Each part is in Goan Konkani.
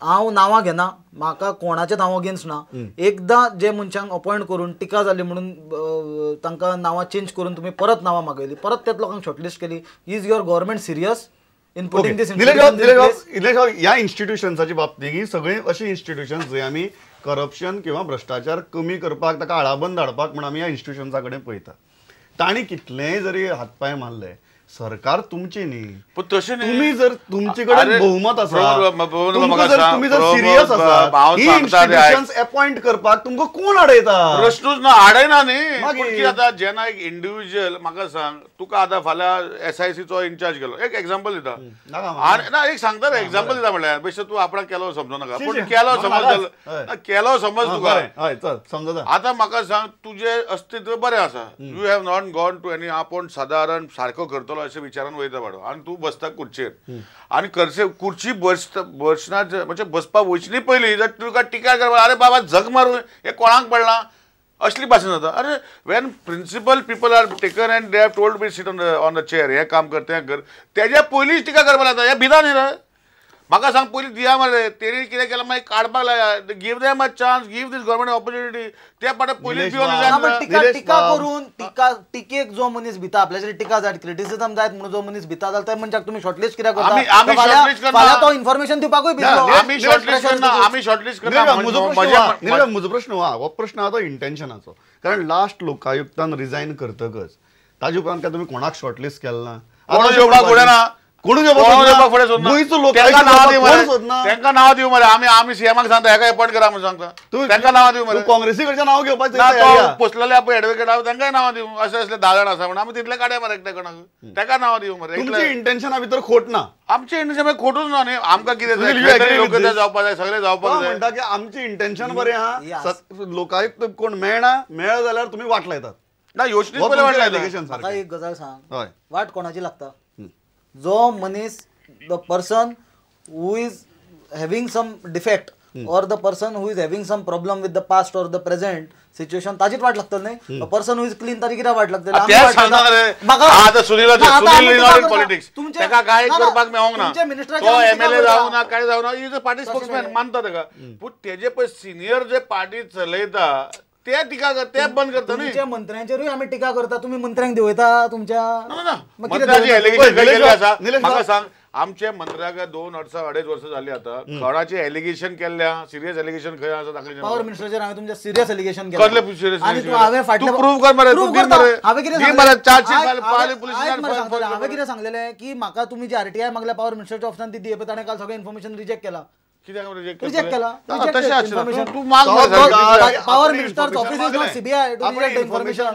हांव नांवां घेना, म्हाका कोणाचें हांव अगेन्स्ट ना. एकदां जे मनशांक अपॉयंट करून टिका जाली म्हणून तांकां नांवां चेंज करून तुमी परत नांवां मागयली, परत त्याच लोकांक शॉर्टलिस्ट केली. Is your government serious in putting this? ह्या इन्स्टिट्युशन्साच्या बाबतींत ही सगळीं अशी इन्स्टिट्युशन्स जंय आमी करप्शन किंवा भ्रश्टाचार कमी करपाक, ताका आळाबंद हाडपाक म्हूण आमी ह्या इन्स्टिट्युशन्सा कडेन पळयता. तांणी कितलेंय जरी हातपांय मारले, सरकार तुमची न्ही. तुम्ही जर तुमचे कडेन बहुमत आसा, तुमी जर सिरियस आसा, ही इन्स्टिट्युशन्स अपॉइंट करपाक तुमकां कोण आडयता? प्रश्नूच ना, आडयना न्ही. पूण कितें जाता जेन्ना एक इंडिव्हिज्युअल, म्हाका सांग तुका आतां फाल्यां एसआयसीचो इन्चार्ज केलो, एक एग्जाम्पल दिता ना, एक सांगता रे, एग्जाम्पल दिता म्हणल्यार बेश्टे तूं आपणाक केलो समजू नाका, पूण केलो समज, केलो समज तुका समजा. आतां म्हाका सांग तुजें अस्तित्व बरें आसा, you have not gone to any, आपूण सादारण सारको करतलो अशें विचारान वयता बाडो, आनी तूं बसता खुर्चेर आनी करचे खुर्ची बसना म्हणजे बसपाक वचनी पयलीं जर तुका टिका करपाक, अरे बाबा झक मारून हें कोणाक पडलां असली भाशण जाता. अरे when principal people are taken and they have told be sit on the chair, हें काम कर तें कर, तेज्या पयलींच टिका करपाक लागता. हें भिदा न्ही रे. म्हाका सांग पयलीं दिया मरे, तेणी कितें केलां मागीर काडपाक लाया. Give them a chance, give this government opportunity. ते पाटे पयलीं टिका टिका करून टिका टिकेक जो मनीस भिता, आपल्याचेर टिका जायत, क्रिटिसिजम जायत म्हणून जो मनीस भिता जाल्यार त्या मनशाक तुमी शॉर्टलिस्ट कित्याक करता? फाल्यां तो इन्फॉर्मेशन दिवपाकूय भितलो. आमी शॉर्टलिस्ट करना, आमी शॉर्टलिस्ट करना. म्हजो प्रश्न हो प्रश्न आहा तो इंटेन्शनाचो, कारण लास्ट लोकायुक्तान रिजायन करतकच ताजे उपरांत काय तुमी कोणाक शॉर्टलिस्ट केलें ना? कोण येवपाक फुडें ना, कोण तांकां नांव दिवं मरे. आमी आमी सीएमाक सांगता हेका अपॉयंट करा म्हणून सांगता, तांकां नांव दिवं मरे. काँग्रेसी कडच्यान नांव घेवपाचें पोसलेले पळय एडवोकेट आहा तांकांय नांव दिवं. अशें असले 10 जाण आसा म्हणून आमी तितले काडया मरे एकट्या कोणाक, ताका नांव दिवं मरे. तुमच्या इंटेन्शना भितर खोट ना? आमचें इंटेन्शन खोटूच ना न्ही. आमकां कितें जाय, लोक जावपाक जाय, सगळे जावपाक जाय. म्हणटा की आमचें इंटेन्शन बरें आहा, लोकायुक्त कोण मेळना, मेळ्ळो जाल्यार तुमी वाट लायतात ना. योजनेच पयलीं वाट लायता. म्हाका एक गजाल सांग, वाट कोणाची लागता? जो मनीस, the person who is having some defect or the person who is having some problem with the past or the present situation, ताजीच वाट लागतली न्ही. A person who is clean ताजी कित्याक वाट लागतली? एमएलए जावं ना काय जावं ना, is a party spokesman मानता ताका, पूण तेजे पळय सिनियर जे पार्टी चलयता ते टिका ते बंद करता न्ही. तुमच्या मंत्र्यांचेरूय आमी टिका करता, तुमी मंत्र्यांक देंवयता तुमच्या. म्हाका सांग, आमच्या मंत्र्याक 2 वर्सां 2.5 वर्सां जाली आतां, कोणाचें एलिगेशन केल्लें आहा, सिरियस एलिगेशन खंय आसा दाखयचें? पावर मिनिस्टराचेर हांवें तुमच्या सिरियस एलिगेशन केलें. तूं प्रूव कर मरे, हांवें कितें सांगलेलें की म्हाका तुमी जे आरटीआय मागल्या पावर मिनिस्टराच्या ऑफिसान ती दी, पळय ताणें काल सगळें इन्फॉर्मेशन रिजेक्ट केलां. रिजेक्ट केला. Power minister's office is not CBI to reject information.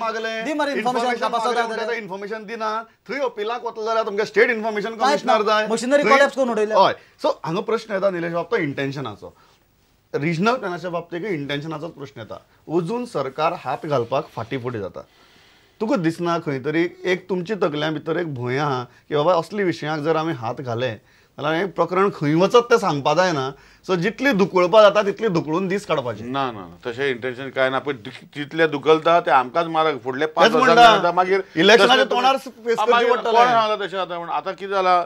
दी मरे इन्फॉर्मेशन. इन्फॉर्मेशन दिना थंय अपिलाक वतलो जाल्यार तुमकां स्टेट इन्फॉर्मेशन कमिशनर जाय, मशिनरी कोलॅप्स करून उडयल्या. हय, सो हांगा प्रश्न येता निलेश बाब तो इंटेन्शनाचो. रिजनल प्लॅनाच्या बाबतींत इंटेन्शनाचोच प्रश्न येता. अजून सरकार हात घालपाक फाटीं फुडें जाता. तुका दिसना खंय तरी एक तुमची तकल्या भितर एक भंय आहा की बाबा असले विशयांक जर आमी हात घाले जाल्यार हें प्रकरण खंय वचत तें सांगपा जायना. सो जितली धुकळपा जाता तितली धुकळून दीस काडपाचे. ना ना तशें इंटेन्शन कांय ना, पूण जितले धुकलता ते आमकांच मारक फुडले 5 वर्सां मागीर इलेक्शनाच्या तोंडार फेस करचें पडटलें. कोण सांगला तशें आतां? पूण आतां कितें जालां,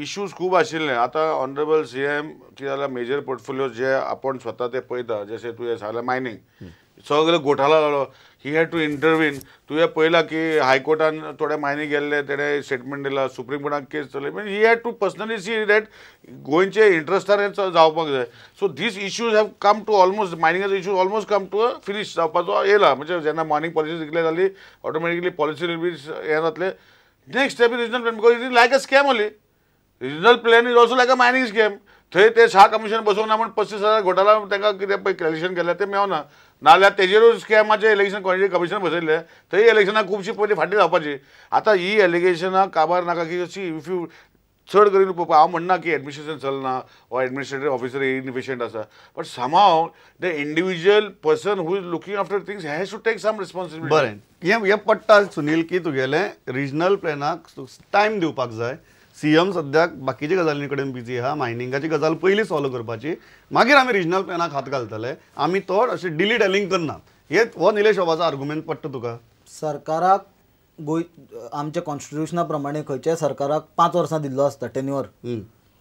इश्यूज खूब आशिल्ले. आतां ऑनरेबल सीएम कितें जालां, मेजर पोर्टफोलियो जे आपूण स्वता ते पळयता, जशें तुवें सांगलें मायनींग सगळे घोटाळा जालो, he had to intervene. तुवें पळयलां की हायकोर्टान थोडे मायनी गेल्ले, तेणें स्टेटमेंट दिलां, सुप्रीम कोर्टान केस चलयली. Mean he had to personally see that गोंयचे इंट्रस्टार हें जावपाक जाय. So these issues have come to almost, मायनिंगाचो issue almost come to a finish जावपाचो येयला. म्हणजे जेन्ना मायनींग पॉलिसी डिक्लेर जाली, ऑटोमॅटिकली पॉलिसी बी हें जातलें. Next step is regional plan, because it is like a scam only. Regional plan is also like a mining scam. थंय ते 6 कमिशन बसोवंक ना म्हूण 35,000 घोटाळा तांकां कितें पळय कॅल्क्युलेशन केलें तें मेळना. नाजाल्यार तेजेरूच स्कॅमाचें इलेक्शन कमिशन बसयल्लें, थंय इलेक्शनां खुबशीं पयलीं फाटीं जावपाची. आतां ही एलिगेशनां काबार नाका की अशी if you चड करून पळोवपा, हांव म्हणना की एडमिनिस्ट्रेशन चलना वा एडमिनिस्ट्रेटीव ऑफिसर इनएफिशियंट आसा, but somehow the individual person who is looking after things has to take some responsibility. बरें, हें पडटा सुनील की तुगेलें रिजनल प्लॅनाक टायम दिवपाक जाय. सीएम सद्याक बाकीच्या गजालीं कडेन बिजी आहा, मायनिंगाची गजाल पयलीं सॉल्व करपाची, मागीर आमी रिजनल प्लॅनाक हात घालतले. आमी तो अशें डिली डॅलिंग करना. हे हो निलेश बाबाचो आर्गुमेंट पडटा तुका? सरकाराक गोंय आमच्या कॉन्स्टिट्युशना प्रमाणे खंयच्याय सरकाराक 5 वर्सां दिल्लो आसता टेन्युअर.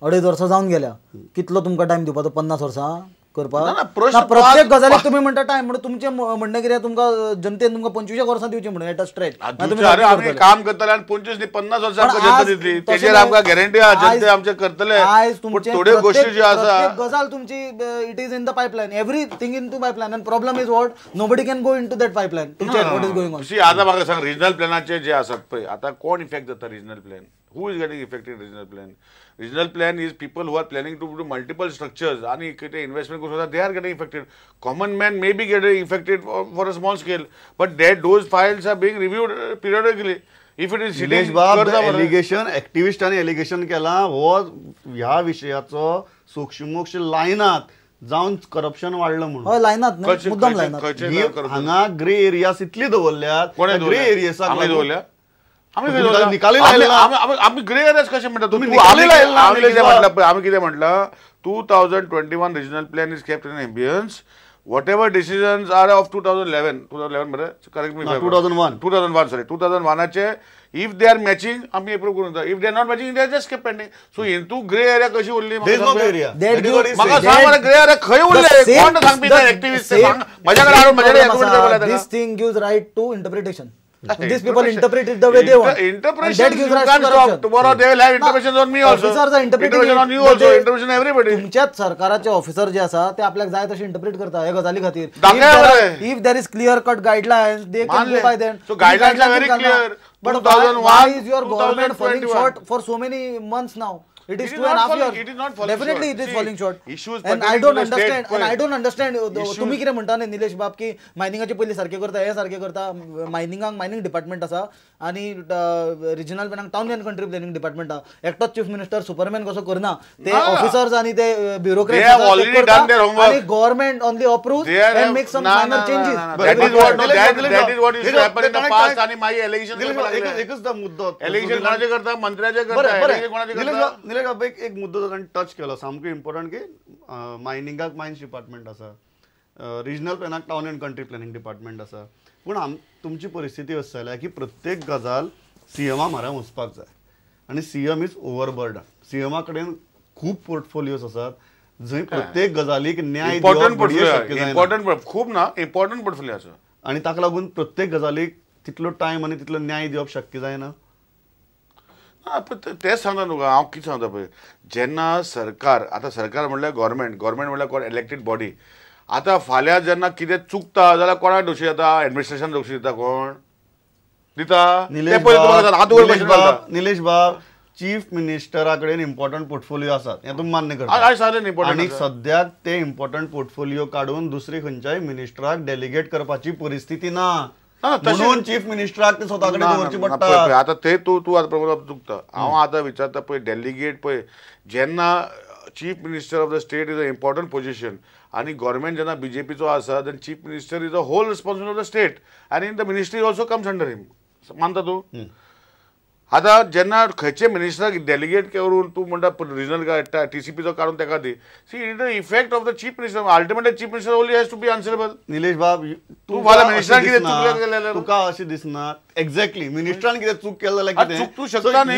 2.5 वर्सां जावन गेल्या, कितलो तुमकां टायम दिवपाचो? 50 वर्सां करपाक? प्रत्येक गजालीक तुमी म्हणटा टायम, म्हणून तुमचें म्हणणें कितें, तुमकां जनतेन तुमकां 25 वर्सां दिवची म्हणून एट अ स्ट्रेच. आमी काम करतले आनी 25 न्ही 50 वर्सां आमकां जनता दितली, तेजेर आमकां गॅरंटी आहा, जनते आमचें करतले. आयज तुमचे थोड्यो गोश्टी ज्यो आसा गजाल तुमची it is in the pipeline, everything in to pipeline, and problem is what nobody can go into that pipeline to check what is going on. See आतां म्हाका सांग, रिजनल प्लॅनाचे जे आसात पळय, आतां कोण इफेक्ट जाता regional plan? Who is getting affected in regional plan? Regional plan is people who are planning to do multiple structures and investment, they are getting affected. Common man may be getting affected for a small scale, but that those files are being reviewed periodically. If it is Nilesh Bab, the allegation, activist आणि allegation केला हो ह्या विषयाचो सूक्ष्मोक्ष लायनात जावन करप्शन वाडलं म्हणून. हय लायनात न्हय, मुद्दम लायनात. हांगा ग्रे एरियास इतली दवरल्यात, ग्रे एरियासाक दवरल्या आमी ग्रे एरियाज कशें म्हणटा तुमी? आमी कितें म्हटलां पळय, आमी कितें म्हटलां, 2021 regional plan is kept in abeyance. Whatever decisions are of 2011 बरें, correct me, 2001 sorry 2001 if they are matching आमी एप्रूव करून दिता, if they are not matching they are just kept pending. So हितू grey area कशी उरली? म्हाका सांग मरे, ग्रे एरिया खंय उरले? कोण सांगपी एक्टिविस्ट? म्हज्या कडेन हाडून म्हज्या कडेन. This thing gives right to interpretation. These people interpret it the way they want. Interpretation you can't stop. Tomorrow they will have interpretation on me also. Officers are interpreting interpretation on you also. Interpretation everybody. तुमच्याच सरकाराचे ऑफिसर जे आसा ते आपल्याक जाय तशें इंटरप्रेट करता हे गजाली खातीर. If there is clear cut guidelines, they can go by them. So guidelines are very clear. But why is your government falling short for so many months now? It is 2.5 years. It is not falling Definitely short. It is falling short. Issues and I don't understand. And I don't understand. तुम्ही कितें म्हणटा न्ही निलेश बाब की मायनिंगाचे पयलीं सारकें करता, हें सारकें करता. मायनिंगाक मायनिंग डिपार्टमेंट आसा आनी regional प्लॅनाक town and country planning department आसा. एकटोच चीफ मिनिस्टर सुपरमॅन कसो करना, ते ऑफिसर्स आनी ते ब्युरोक्रेट्स आनी government only approve and make some minor changes. That is what that is what is happen in the past. आनी मागीर इलेक्शन एकच मुद्दो, इलेक्शन कोणाचे करता, मंत्र्याचे करता, इलेक्शन कोणाचे करता. निलेश बाब एक मुद्दो ताणें टच केलो सामको इम्पॉर्टंट की मायनिंगाक मायन्स डिपार्टमेंट आसा, regional प्लॅनाक town and country planning department आसा. पूण तुमची परिस्थिती अशी जाल्या की प्रत्येक गजाल सीएमा म्हऱ्यान वचपाक जाय आनी सीएम is ओवरबर्डन. सीएमा कडेन खूब पोर्टफोलियोज आसात जंय प्रत्येक गजालीक न्याय इम्पॉर्टंट खूब ना इम्पॉर्टंट पोर्टफोलियो आसा आनी ताका लागून प्रत्येक गजालीक तितलो टायम आनी तितलो न्याय दिवप शक्य जायना. तेंच सांगता तुका हांव, कितें सांगता पळय, जेन्ना सरकार, आतां सरकार म्हणल्यार गव्हर्मेंट, गव्हर्मेंट म्हणल्यार कोण इलेक्टेड बॉडी. आतां फाल्यां जेन्ना कितें चुकता जाल्यार कोणाक दोशी जाता? एडमिनिस्ट्रेशन दोशी दिता? कोण दिता? निलेश बाब, चीफ मिनिस्टरा कडेन इम्पॉर्टंट पोर्टफोलियो आसात हें तुमी मान्य करता आनी सद्याक ते इम्पॉर्टंट पोर्टफोलियो काडून दुसरे खंयच्याय मिनिस्टराक डेलिगेट करपाची परिस्थिती ना, म्हणून चीफ मिनिस्टराक ते स्वता कडेन दवरचे पडटा. आतां ते तूं तूं आतां प्रमोद चुकता. हांव आतां विचारता पळय, डेलिगेट पळय, जेन्ना chief minister of the state is a important position आनी गव्हर्मेंट जेन्ना बीजेपीचो आसा then chief minister is a whole responsible of the state आनी the ministry also comes under him. मानता तूं? आतां जेन्ना खंयचे मिनिस्टराक डेलिगेट करून तूं म्हणटा रिजनल टीसीपीचो काडून ताका दी, see it the effect of the chief minister. Ultimately chief minister only has to be answerable. Nilesh बाब, तूं फाल्यां मिनिस्टरान कितें चुकलें जाल्यार तुका अशें दिसना? एक्झॅक्टली, मिनिस्टरान कितें चूक केलें जाल्यार कितें चूक तूं शकता न्ही.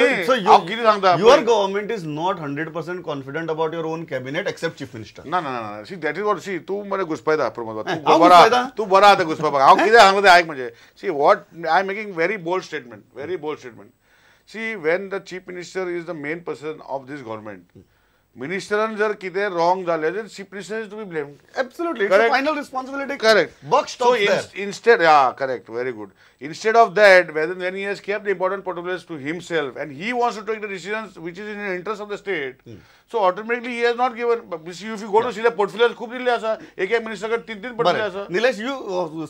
हांव कितें सांगता, your government is not 100% confident about your own cabinet except chief minister. ना ना ना, see that is what, see तूं मरे घुसपयता प्रमोद, तूं बरो, तूं बरो आतां घुसपाक. हांव कितें सांगता तें आयक. म्हणजे see what I am making very bold statement, very bold statement. See, when the chief minister is the main person of this government, मिनिस्टरान जर कितें wrong जालें then chief minister is to be blamed. Absolutely, it's a final responsibility. Correct. Buck stops there. Instead, yeah, correct, very good. Instead of that, when he has kept the important portfolios to himself and he wants to take the decisions which is in the interest of the state, so automatically he has not given. If you go to see the portfolios, खूब दिल्ले आसा, एक एक मिनिस्टर कडेन तीन तीन portfolio आसा. Nilesh, you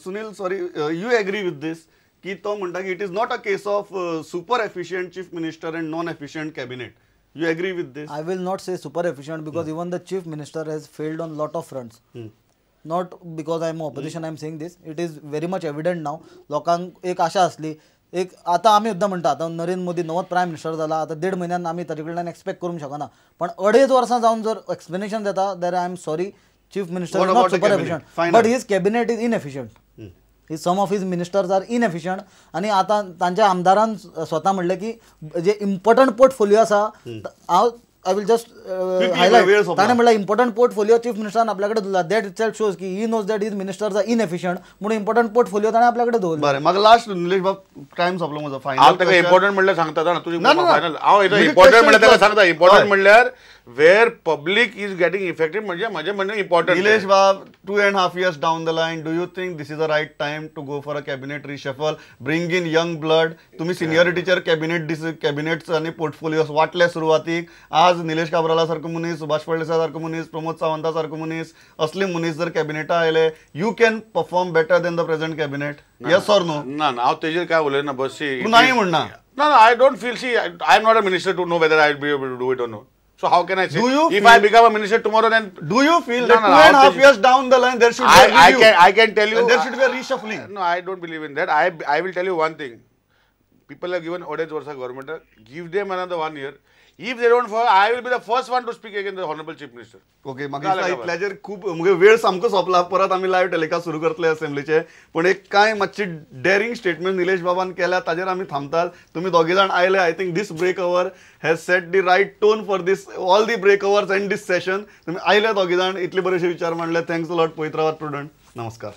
Sunil, sorry, you agree with this? की तो म्हणटा की it is not a case of super efficient chief minister and non efficient cabinet. You agree with this? I will not say super efficient because even the chief minister has failed on lot of fronts. Not because I am opposition I am saying this, it is very much evident now. लोकांक एक आशा आसली, एक आतां आमी सुद्दां म्हणटा, आतां नरेंद्र मोदी नवोच प्रायम मिनिस्टर जाला, आतां 1.5 म्हयन्यान आमी ताजे कडल्यान एक्सपेक्ट करूंक शकना, पण 2.5 वर्सां जावन जर एक्सप्लेनेशन जाता there I am sorry, chief minister is not super efficient, but his cabinet is inefficient. Some of his ministers are inefficient. आनी आतां तांच्या आमदारान स्वता म्हणलें की जे इम्पॉर्टंट पोर्टफोलियो आसा, हांव I will just highlight, ताणें म्हणल्यार इम्पॉर्टंट पोर्टफोलिओ चीफ मिनिस्टरान आपल्या कडेन दवरला. That itself shows की he knows that his ministers are inefficient, म्हणून इम्पॉर्टंट पोर्टफोलिओ ताणें आपल्या कडेन दवरला. बरें, म्हाका लास्ट निलेश बाब टायम सोंपलो म्हजो. फायनल ताका इम्पॉर्टंट म्हणल्यार सांगता ना तुजी फायनल. हांव इम्पॉर्टंट म्हणल्यार ताका सांगता, इम्पॉर्टंट म्हणल्यार where public is getting affected म्हणजे म्हजें म्हणणें इम्पॉर्टंट. निलेश बाब, 2.5 years down the line, do you think this is a right time to go for a cabinet reshuffle, bring in young blood? तुम्ही सिनियरिटीचेर कॅबिनेट्स आनी पोर्टफोलियोज वांटले सुरवातीक. आज निलेश काब्राला सारको मनीस, सुभाष फळदेसाय सारको मनीस, प्रमोद सावंता सारको मनीस, असले मनीस जर कॅबिनेटा आयले, you can perform better than the present cabinet. Yes or no? ना ना, हांव तेजेर काय उलयना. बस नाही म्हणना. ना ना, I don't feel. See, I am not a minister to know whether I will be able to do it or no. So how can I say? If I become a minister tomorrow, then do you feel that 2.5 years down the line there should be a review? I can tell you there should be a reshuffling. No, I don't believe in that. I will tell you one thing. People have given 2.5 Varsha government. Give them another 1 year. If they don't follow, I will be the first one to speak against the Honorable Chief Minister. Okay, मागीर इतल्याचेर खूब मुगे वेळ सामको सोंपला. परत आमी लायव्ह टेलिकास्ट सुरू करतले असेंब्लीचे, पण एक कांय मातशी डेरिंग स्टेटमेंट निलेश बाबान केल्या ताजेर आमी थांबतात. तुमी दोगी जाण आयले. I think this break hour has set the right tone for this all the break hours and this session. तुमी आयले दोगी जाण, इतले बरेशे विचार मांडले. Thanks a lot. पळयत रावात प्रुडंट. नमस्कार.